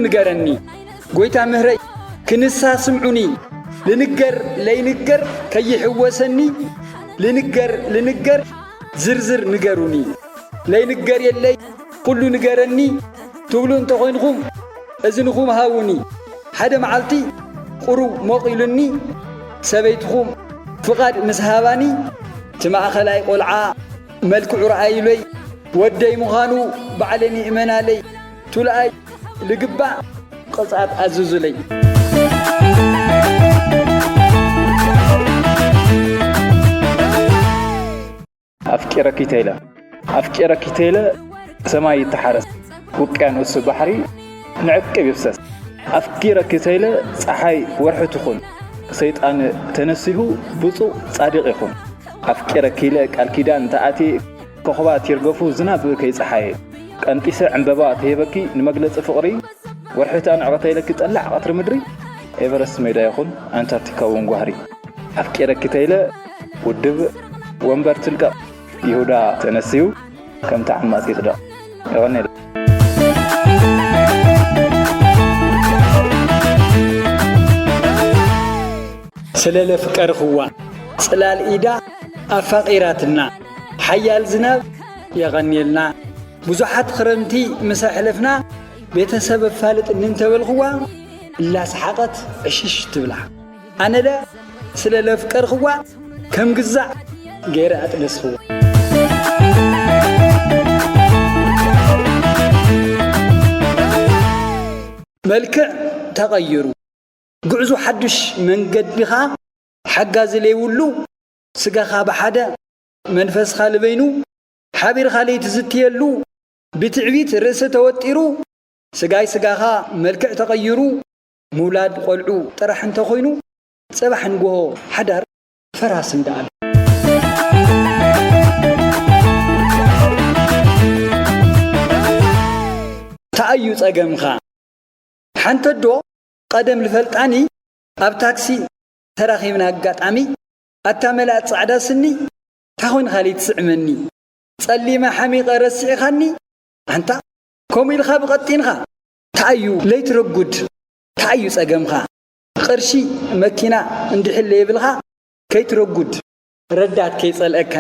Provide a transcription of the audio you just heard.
ንገረኒ ጎይታ ምህረይ ክንሳ ስምዑኒ። ልንገር ለይንገር ከይሕወሰኒ። ልንገር ልንገር ዝርዝር ንገሩኒ። ለይንገር የለይ ኩሉ ንገረኒ ትብሉ እንተኾይንኹም እዝንኹም ሃቡኒ። ሓደ መዓልቲ ቁሩብ ሞቕ ኢሉኒ ሰበይትኹም ፍቓድ ምስ ሃባኒ። እቲ ማእኸላይ ቆልዓ መልክዑ ረኣይለይ ወደይ ምዃኑ ባዕለኒ እመናለይ። ቱልኣይ ልግባእ ቅፅኣት ኣዝዙለይ። ኣፍቂረኪ ተይለ ኣፍቂረኪ ተይለ ሰማይ ይተሓረስ ውቅያኖስ ባሕሪ ንዕቅብ ይፍሰስ። ኣፍቂረኪ ተይለ ፀሓይ ወርሒ ትኹን ሰይጣን ተነሲሁ ብፁዕ ፃድቕ ይኹን። ኣፍቂረኪ ኢለ ቃል ኪዳን ተኣትየ ኮኸባት ይርገፉ ዝናብ ከይፀሓየ ቀንጢሰ ዕምበባ ተሂበኪ ንመግለፂ ፍቕሪ ወርሒ ተኣንዕቐ ተይለኪ ጠላዕ ቀትሪ ምድሪ ኤቨረስት ሜዳ ይኹን ኣንታርክቲካ እውን ጓህሪ ኣፍቂረኪ ተይለ ውድብ ወንበር ትልቀቕ ይሁዳ ተነሲሁ ከም ተዓማጺ ይጽደቕ። የቐንየለይ። ስለ ለፍቀርኽዋ ጽላል ኢዳ ኣፋቒራትና ሓያል ዝናብ የቐንየልና። ብዙሓት ክረምቲ ምስ ኣሕለፍና ቤተሰብ ኣፋልጥኒ እንተበልኽዋ እላሰሓቐት ዕሽሽ ትብላ። ኣነለ ስለ ለፍቀርኽዋ ከም ግዛዕ ገይረ ኣጥነስኽዋ። መልክዕ ተቐይሩ ጉዕዞ ሓዱሽ መንገድኻ ሓጋዚ ለይብሉ ስጋኻ ብሓደ መንፈስኻ ልበይኑ ሓቢርካ ለይትዝትየሉ ብትዕቢት ርእሲ ተወጢሩ ስጋይ ስጋኻ መልክዕ ተቐይሩ ምውላድ ቆልዑ ጥራሕ እንተኾይኑ ጽባሕ ንግሆ ሓዳር ፈራስ እንዳኣሉ። ተኣዩ ጸገምኻ ሓንተ ዶ ቀደም ልፈልጣኒ ኣብ ታክሲ ተራኺብና ኣጋጣሚ ኣታ መላእ ጻዕዳ ስኒ ታኾይንኻ ለይትስዕመኒ ጸሊመ ሓሚቐ ረሲዕኻኒ ኣንታ ከምኡ ኢልኻ ብቐጢንኻ ተኣዩ ለይትረጉድ ተኣዩ ጸገምኻ ቅርሺ መኪና እንድሕለ የብልኻ ከይትረጉድ ረዳት ከይጸልአካ